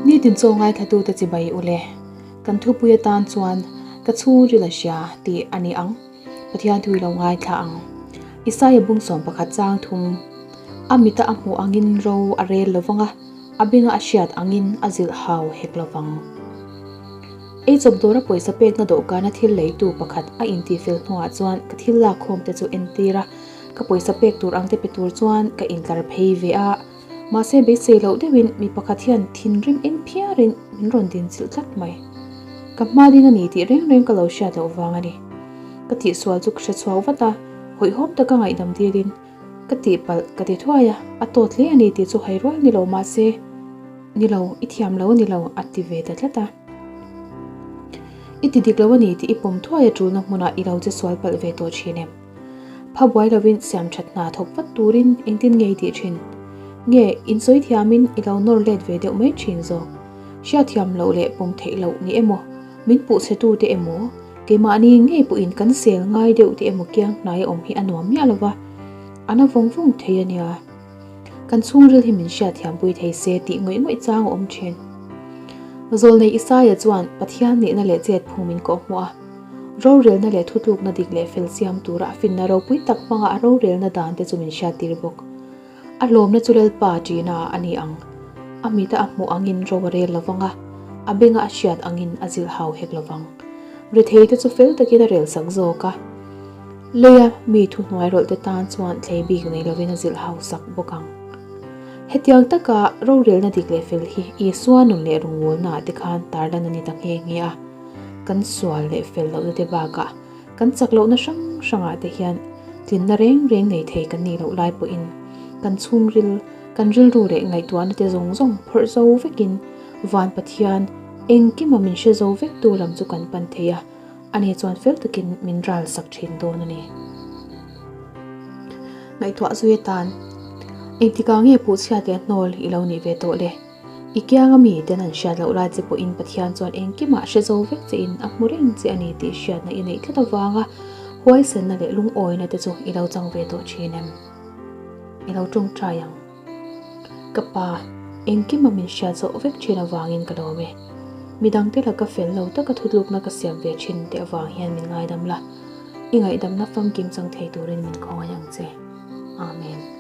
Nitin chaw ngaithlatute chibai u le. Kan thupui atan chuan ka chhungril a hria tih a ni ang. Pathian thu i lo ngaithla ang. Isaia bung 11 chang thum. A mita a hmuh angin ro a rel lo vang a, a benga a hriat angin a zilh hau hek lo vang. Eichawp dawra pawisa pekna dawhkana thil leitu pakhat a intihfel hnuah chuan ka thil lakkhawm te chu entir a, ka pawisa pek tur ang te pe tur chuan ka intlar phei ve a. Mahse beisei loh deuhin mi pakhat hian thinrim en phiarin min rawn din chilh tlat mai. Ka hma ding a ni tih reng reng ka lo hriat loh vang a ni. Ka tihsual chu ka hre chhuak vat a, hawihhawm taka ngaihdam dilin ka tihpalh ka ti thuai a, a tawt hle a ni tih chu hai rual ni lo mahse ni lo, i thiam lo a ni lo a ti ve ta tlat a. I ti dik lo a ni tih i pawm thuai a tulna hmunah i lo che sual palh ve tawh thin em? Pha buai lovin siam that hna thawk vat turin engtin nge i tih thin? Nge insawi thiamin i lo nawr let ve deuh mai thin zawk? Hriatthiam loh leh pawm theih loh ni emaw, min puh chhe tute emaw, keimahni ngei pawhin kan sel ngai deuh te emaw kiang hnai a awm hi a nuam miah lova, a na vawng vawng thei a nia. Kan chhungril hi min hriatthiampui thei se tih ngawih ngawih chang a awm thin. Zawlnei Isaia chuan Pathian nihna leh chet phung min kawhhmuh a. Rorelna leh thutlukna dik leh fel siam tura a finna ropui tak hmanga a rorelna dan te chu min hriattir bawk. A hlawmna chu Lalpa ṭihna a ni ang. A mita a hmuh angin ro a rel lovang a, a benga a hriat angin a zilh hau hek lovang. Rethei te chu fel takin a rel sak zawk a. Leia mi thuhnuai rawlh te tan chuan thlei bik nei lovin a zilh hau sak bawk ang. Hetiang taka rorelna dik leh fel hi Isua nun leh rawngbawlnaah te khan tarlan a ni ta nghe nghe a. Kan sual leh fel lohna te bakah kan chak lohna hrang hrangah te hian tlinna reng reng nei thei kan nih loh lai pawhin kan chhungril, kan rilru leh ngaihtuahna te zawng zawng phawrh zo vekin Van Pathian engkima min hre zo vektu lam chu kan pan thei a. Ani chuan fel takin min ral sak thin dawn a ni. Ngaihtuah zui atan, Engtikah nge puhchhiat leh hnawl i lo nih ve tawh le? I kianga mi ten an hriat loh lai che pawhin Pathian chuan engkimah hre zo vek chein a hmu reng che a ni tih hriatna i neih tlat avanga huaisenna leh lungawina te chu i lo chang ve tawh thin em? I lo tawngtai ang. Ka pa, engkima min hriat zawh vek thin avangin ka lawm e. Midangte laka fel lo taka thutlukna ka siam ve thin te avang hian min ngaidam la, i ngaihdamna famkim chang thei turin min khawngaih ang che. Amen.